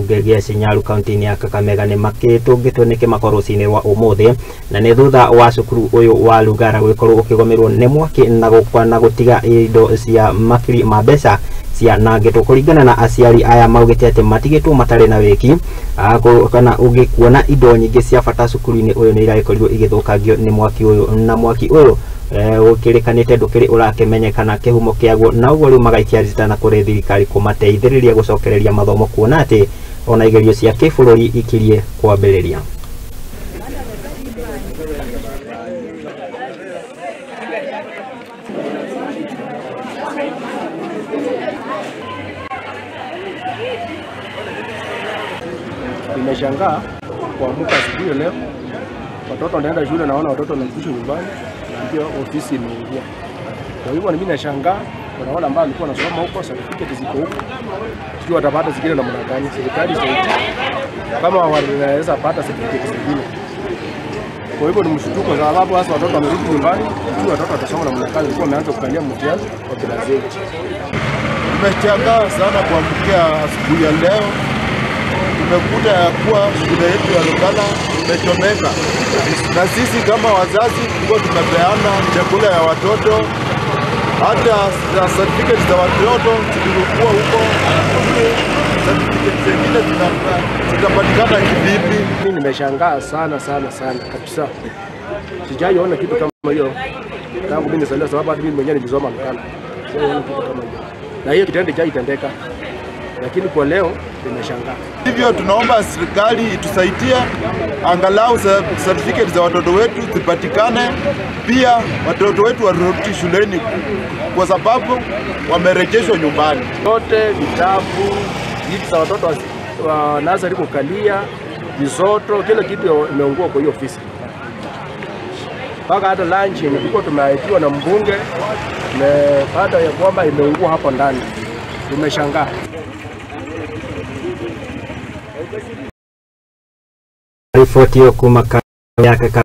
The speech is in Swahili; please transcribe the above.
Gĩa Shinyalu kaunti-inĩ ya Kakamega nĩ makĩtũngĩtwo nĩ kĩmako rũcinĩ rwa ũmũthĩ na nĩ thutha wa cukuru ũyũ wa Lugara gũgĩkorwo ũkĩgomerwo nĩ mwaki na gũkwa na gũtiga indo cia makiri ma mbeca cianangĩtwo. Kũringana na aciari aya maugĩte atĩ matigĩtwo matarĩ na wĩki kana ũgĩkuona indo nyingĩ cia bata cukuru-inĩ ũyũ nĩ iragĩkorirwo igĩthũkangio nĩ mwaki ũyũ, na mwaki ũyũ ũkĩrĩkanĩte ndũkĩrĩ ũrakĩmenyekana kĩhumo kĩaguo, na ũguo rĩu magaikia ritana kũrĩ thirikari kũmateithĩrĩria gũcokereria mathomo kuona atĩ ona igerio cia kĩbũrũri ikirie kwambĩrĩria. Nimeshangaa kuamka asubuhi leo, watoto wanaenda shule, naona watoto wanakuja nyumbani na pia ofisi imeungua. Kwa hivyo mimi nashangaa, kuna wale ambao walikuwa wanasoma huko, certificate ziko huko, sijui watapata zingine namna gani. Serikali isaidie kama wanaweza pata certificate zingine. Kwa hivyo ni mshtuko, sababu hasa watoto wamerudi nyumbani, sijui watoto watasoma namna gani. Walikuwa wameanza kukalia mtihani wa class 8. Nimeshangaa sana kuamkia asubuhi ya leo, tumekuta ya kuwa shule yetu ya Lugala imechomeka, na sisi kama wazazi tulikuwa tumepeana chakula ya watoto, hata certificate za watoto zilikuwa huko. Certificate zingine zitapatikana kivipi? Mimi nimeshangaa sana sana sana kabisa, sijaiona kitu kama hiyo tangu mimi nizaliwa, sababu hata mimi mwenyewe nilisoma Lugala, sijaiona kitu kama hiyo, na hiyo kitendo chaitendeka, lakini kwa leo nimeshangaa. Hivyo tunaomba serikali itusaidie angalau certificate za watoto wetu zipatikane, pia watoto wetu warudi shuleni kwa sababu wamerejeshwa nyumbani. Yote vitabu, vitu za watoto wa nursery kukalia, visoto, kila kitu imeungua kwa hiyo ofisi. Mpaka hata lunch yenye tulikuwa tumeahidiwa na mbunge, tumepata ya kwamba imeungua hapo ndani. Tumeshangaa. Ripoti hiyo kuma ya